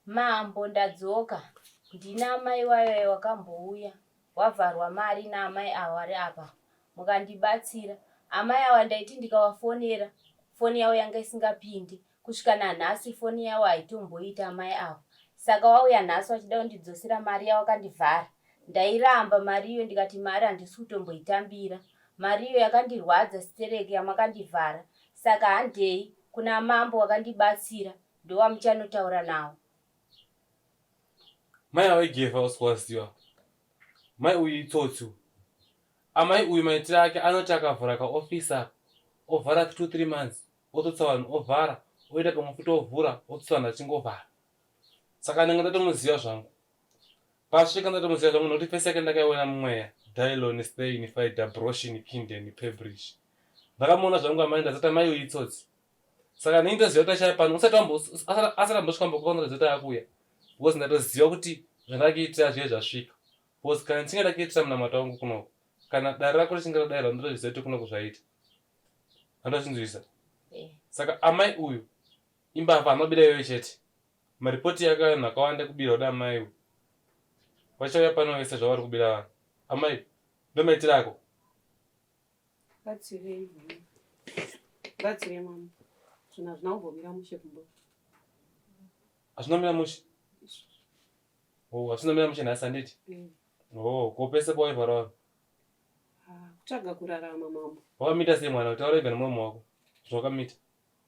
Mambo ndadzoka ndina amai wayo wakambouya wavharwa mari naamai ava vari apa mukandibatsira. Amai ava ndaiti ndikawafonera foni yavo yanga isingapindi kusvika nanhasi foni yavo haitomboita amai ava. Saka wauya nhasi wachida kundidzosera mari yawakandivhara. Ndairamba mari iyo ndikati mari handisi kutomboitambira. Mari iyo yakandirwadza sitereki yamakandivhara. Saka handei kuna mambo wakandibatsira ndowamuchanotaura nawo. Mai ava igevha usikuvaziva. Mai uyu itsotsi uyu. Amai uyu maitiro ake anoti akavhura kaoffice apa ovhara 2 3 months ototsa vanhu ovhara oita pamwe futi ovhura ototsa vanhu achingovhara. Saka ndanga ndatomuziva zvangu. Pasvika ndatomuziva zvangu nokuti face yake ndakaiona mumweya. Dylon Stein Faida Broshin Kinden Pebrish. Ndakamuona zvangu amai ndazati amai uyu itsotsi. Saka ndini ndoziva kuti achaya pano usati asati ambosvika mboko ndoziva kuti akuuya because ndatoziva kuti zvandakuitira zviye zvasvika because kana ndichinge ndakuitira munamato wangu kunoko kana dare rako richinge radairwa ndotozviziva kuti kunoko zvaita andozvinzwisa eh. Saka amai uyu imbavha anobira iyoyo chete maripoti yake vanhu akawanda kubira kuda amai uyu vachauya pano vese zvavari kubira vanhu amai ndomaitira ako. Batsirei mama. Batsirei mama. Zvinhu hazvina kumbomira mushe kumba. Hazvina kumira mushe? Oh, hazvina kumira mushe nhasi handiti? Mm. Oh, ko pese pawaivhara vanhu? Ah, kutsvaga kurarama mambo. Wakamita sei mwana? Taura ega nemuromo wako. Zvawakamita.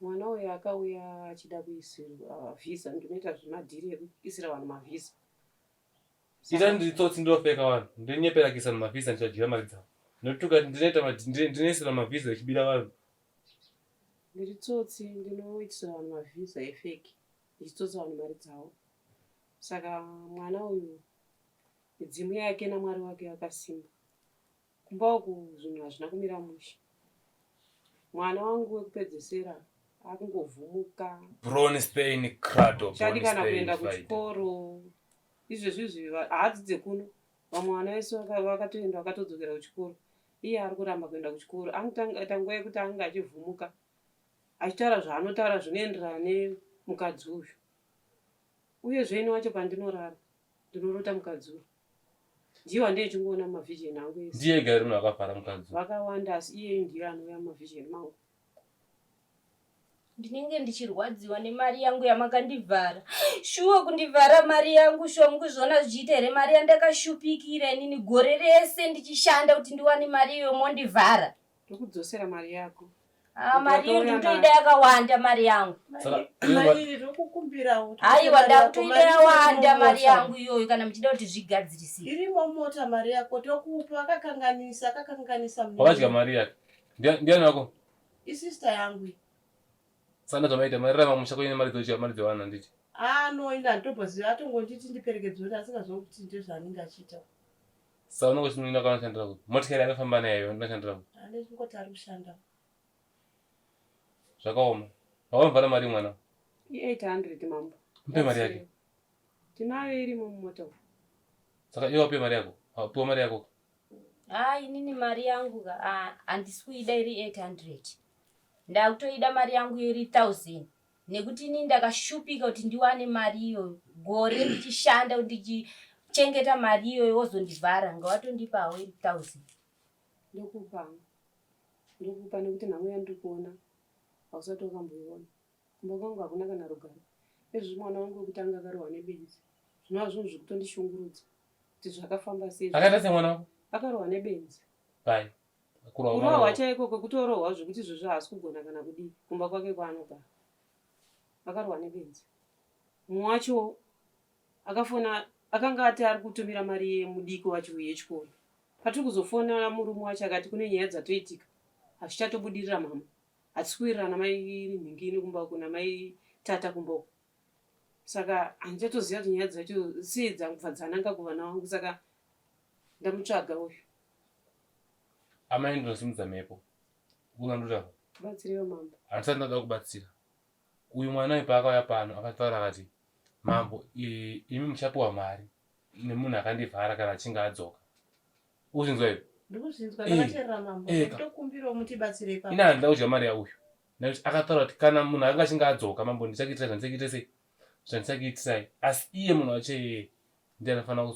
Mwana uyu akauya achida kuisirwa visa, ndinoita zvemadhiri ekuisira vanhu mavhisa. Ita ndiri tsotsi ndinofeka vanhu ndonyepera kuisa mavhiza ndichadya mari dzavo ndinotuka ndinoita ndinoisira mavhiza ndichibira vanhu. Ndiri tsotsi ndinoitisira vanhu mavhiza efeki ndichitsotsa vanhu mari dzavo saka mwana uyu midzimu yake namwari wake akasimba Kumba uku zvinhu hazvina kumira mushe. Mwana wangu wekupedzesera akungovhumuka. Bronstein Crado Chadi kana kuenda kuchikoro. Izvezvi izvi haadzidze kuno. Vamwe vana vese vakatoenda vakatodzokera kuchikoro. Iye ari kuramba kuenda kuchikoro. Anoita nguva yekuti anenge achivhumuka achitaura zvaanotaura zvinoenderana nemukadzi uyu. Uyezve ini wacho pandinorara ndinorota mukadzi uyu. Ndiye wandichingoona mumavision angu ese. Ndiye ega here munhu akavhara mukadzi? Vakawanda asi iyeyu ndiye anouya mumavision mangu. Ndinenge ndichirwadziwa nemari yangu yamakandivhara. Shuwa kundivhara mari yangu shuwa mukuzviona zvichiita here mari yandakashupikira inini gore rese ndichishanda kuti ndiwane mari iyo mondivhara. Ndokudzosera mari yako. Ah, mari iyo ndikutoida yakawanda mari yangu. Aiwa ndakutoida yawanda mari yangu iyoyo kana muchida kuti zvigadzirisike. Irimo mota mari yako tokupa akakanganisa akakanganisa. Wakadya mari yake. Ndiani wako? Isister yangu. Sana zvamaita mari rama musha kwenyu mari dzochia mari dzevanhu handiti? Ah no ina nditoboziva atongonditi ndiperekedzwe kuti asingaziva kuti ndezvaanenge achiita. Saka unenge uchinoenda kwanoshandira kupi? Motikari yakafamba nayo inoshandira kupi? Handingoti ari kushanda. Zvakaoma. Wakamuvhara mari mwana? I800 mambo. Mupe mari yake. Tinayo irimo mumota. Saka iwe wapiwa mari yako? Wapiwa mari yako? Ah, inini mari yangu ka ah, handisi kuida iri 800. Ndakutoida mari yangu iri 1000. Nekuti inini ndakashupika kuti ndiwane mari iyoyo. Gore ndichishanda ndichichengeta mari iyoyo wozondivhara ngawatondipawo iri 1000. Ndokupa. Ndokupa nekuti nhamo yandiri kuona hausati wakamboiona. Kumba kwangu hakuna kana rugare. Ezvi mwana wangu wekutanga akarohwa nebenzi. Zvinova zvinhu zviri kutondishungurudza kuti zvakafamba sei. Akaita sei mwana wako? Akarohwa nebenzi. Pai. Kurohwa chaiko kwekutorohwa zvekuti izvozvo haasi kugona kana kudii kumba kwake kwaanogara. Akarohwa nebenzi. Mumwe wacho akafona akanga ati ari kutumira mari yemudiki wacho yechikoro. Patiri kuzofona murume wacho akati kune nyaya dzatoitika hazvichatobudirira mama. Hatisi kuwirirana mai nhingi kumba uko namai tata kumba uko. Saka handichatoziva kuti nyaya dzacho sei dzangobva dzananga kuvana vangu saka ndamutsvaga uyu. Amai ndinosimudza mhepo. Ungandotaura. Batsirewo mambo. Handisati ndada kubatsira. Uyu mwana uyu paakauya pano akataura akati mambo imi muchapiwa mari nemunhu akandivhara kana achinge adzoka. Uzvinzwa iwe? Ndikuzvinzwa ndakateerera mambo. Ndokumbirawo mutibatsire ipapo. Ini handida kudya mari yauyu. Nekuti akataura kuti kana munhu anga achinge adzoka mambo ndichakuitira zvandichakuitira sei. Zvandichakuitirai asi iye munhu wacho iyeye ndiye anofanira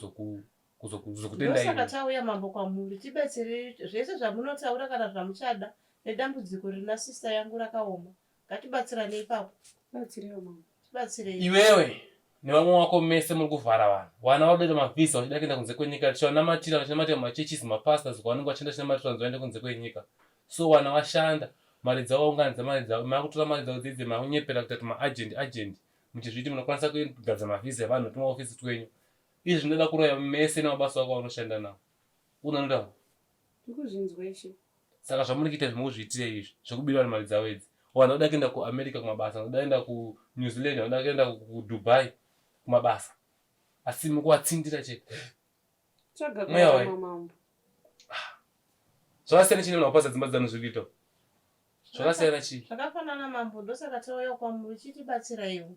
kuzokutendai. Ndosaka tauya mambo kwamuri tibatsirei zvese zvamunotaura kana zvamuchada nedambudziko rina sister yangu rakaoma ngatibatsirane ipapo. Batsireiwo mambo. Tibatsirei. Iwewe nevamwe wako mese muri kuvhara vanhu vana vari kutoita mavhisa vachida kuenda kunze kwenyika tichivanamatira vachinamatira mumachurches mapastors kwavanenge vachienda vachinamatira vanzi vaende kunze kwenyika so vana vashanda mari dzavo vaunganidza mari dzavo makutora mari dzavo dzidzi makunyepera kuita tumaagent agent muchizviti munokwanisa kugadza mavhisa evanhu tumaofisi twenyu izvi zvinoda kuroya mese nemabasa wako vaunoshanda nawo unonoda Ndikuzvinzwa ishe. Saka zvamuri kuita izvi mukuzviitirei izvi zvekubira vanhu mari dzavo idzi? Vanhu vanoda kuenda kuAmerica kumabasa, vanoda kuenda kuNew Zealand, vanoda kuenda kuDubai kumabasa. Asi mukuvatsindira chete. Tsvaga Mweya kurarama wai. mambo. Zvakasiyana chii nemunhu wapaza dzimba dzanu zviri kuita? Zvakasiyana chii? Zvakafanana mambo ndosaka tauya kwamuri chitibatsiraiwo.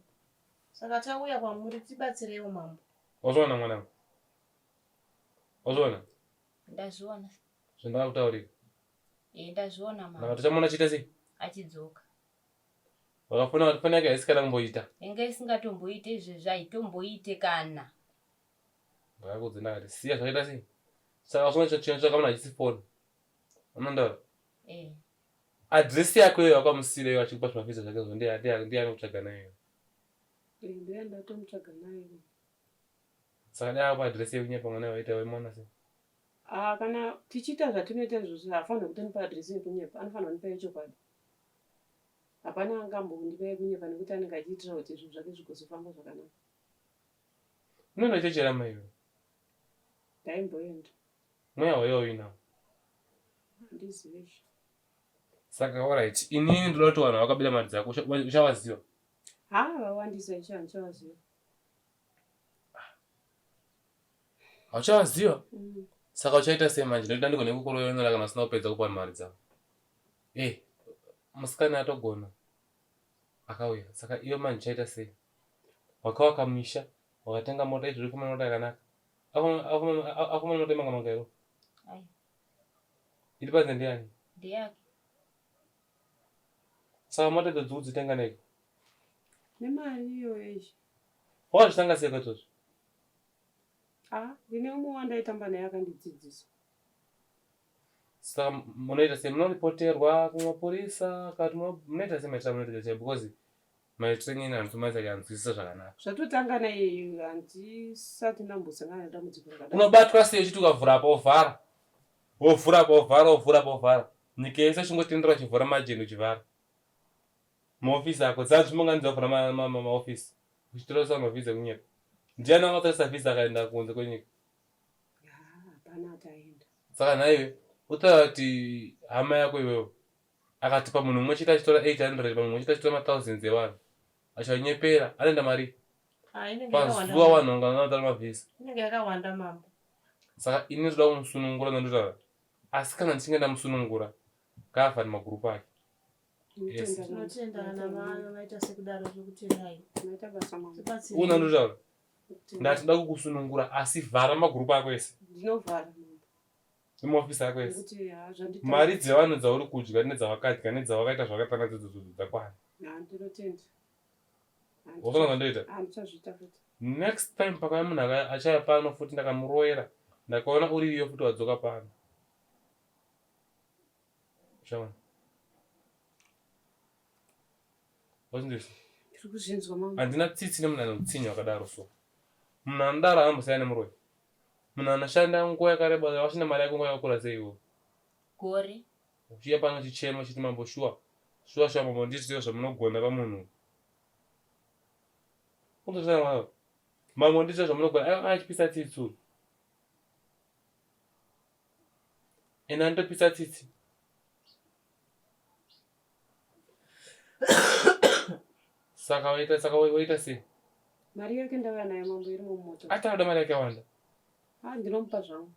Saka tauya kwamuri tibatsireiwo mambo. Wazviona mwanangu? Wazviona? Ndazviona. Zvandava kutaurika. Eh, ndazviona mama. Ndakati chamuona chiita sei? Achidzoka. Vakafona vati foni yake haisi kana kumboita. Inga isingatomboite izvezvi haitomboite kana. Ndakakudza ndakati siya zvakaita sei? Saka wasunga chinhu chakaona hachisi foni. Unondaura? Eh. Address yako iyo wakamusira iyo achikupa zvimafisa zvake zvo ndiye ndiye ndiye anokutsvaga nayo. Eh, ndiye ndatomutsvaga nayo. Saka dai akupa address yekunyepa mwana waita waimuona sei? Ah, kana tichiita zvatinoita izvozvo haafanirwi kutonipa address yekunyepa, anofanirwa kundipa yechokwadi. Hapana angambondipa yekunyepa nekuti anenge achiitira kuti zvinhu zvake zvigozofamba zvakanaka. Unoenda chechi here amai iwe? Ndaimboenda. Mweya waiwa uinawo? Handizive izvo. Saka alright, inini ndoda kuti vanhu vakabira mari dzako uchawaziva? Ha, vawandisa ishe handichavaziva. Hauchavaziva? Mm. Saka uchaita sei manje? Ndoda ndigone kukuroyonora kana usina kupedza kupa mari dzako. Eh, musikana atogona. Akauya. Saka iwe manje uchaita sei? Wakawaka misha, wakatenga mota izvo uri mota yakanaka. Akufamba mota imanga manga iro. Ai. Iri panze ndiyani? Ndiyake. Saka mota idzo dzikudzitenga neiko? Nemari iyoyo izvi. Wakazvitanga seiko izvozvo? Ah, ndine umwe wandaitamba naye akandidzidzisa. Saka munoita sei? Munoripoterwa kumapurisa kana kuti munoita sei maitiro amunoita chaiwo because maitiro enyu ini handisi kuanzwisisa zvakanaka. Zvatotanga naiyeyu handisati ndambosangana nedambudziko rakadai. Unobatwa sei uchiti ukavhura apa wovhara wovhura apa wovhara wovhura apa wovhara nyika yese uchingotendera uchivhura majeni uchivhara maofisi ako dzanzvimbo ngani dzavhura maofisi uchitoresa vanhu mavhiza ekunyepa ndiani wakatoresa vhiza akaenda kunze kwenyika hapana ataenda saka nhaiwe utaura kuti hama yako iwewe akati pamunhu mumwe chete achitora 800 pamunhu mumwe chete achitora mathousands evanhu achivanyepera anoenda mari pazuva vanhu vangana vanotora mavhisa inenge yakawanda mambo saka ini ndoda kumusunungura nondotaura asi kana ndichinge ndamusunungura ngaavhare magurupu ake Tinotenda kana maita sekudaro zvokutendai. Maita basa mama. Tibatsirei. Una ndotaura. Ndati ndoda kukusunungura asi vhara magurupu ako ese. Ndinovhara mama. Nemaofisi ako ese. Nekuti ha zvandita. Mari dzevanhu dzauri kudya nedzawakadya nedzawakaita zvawakaita nadzo idzodzo dzakwana. Ha ndinotenda. Wakaona zvandoita? Handichazviita futi. Next time pakauya munhu achaya pano futi ndakamuroyera ndakaona uri iyo futi wadzoka pano. Shawan. Wazvinzwisa? Ndiri kuzvinzwa mama. Handina tsitsi nemunhu ane utsinye wakadaro so. Munhu anodaro anombosiyana nemuroyi. Munhu anoshanda nguva yakareba washanda mari yako nguva yakakura sei iwe? Gore. Uchiuya pano uchichema uchiti mambo shuwa. Shuwa shuwa mambo ndiitirewo zvamunogona pamunhu. Unozvizana mwana. Mambo ndiitirewo zvamunogona. Aiwa achipisa tsitsi uyu. Ende anotopisa tsitsi. Saka waita saka waita sei? Mari yake ndauya nayo mambo irimo mumota. Ati anoda mari yakawanda. Ah ndinomupa zvangu.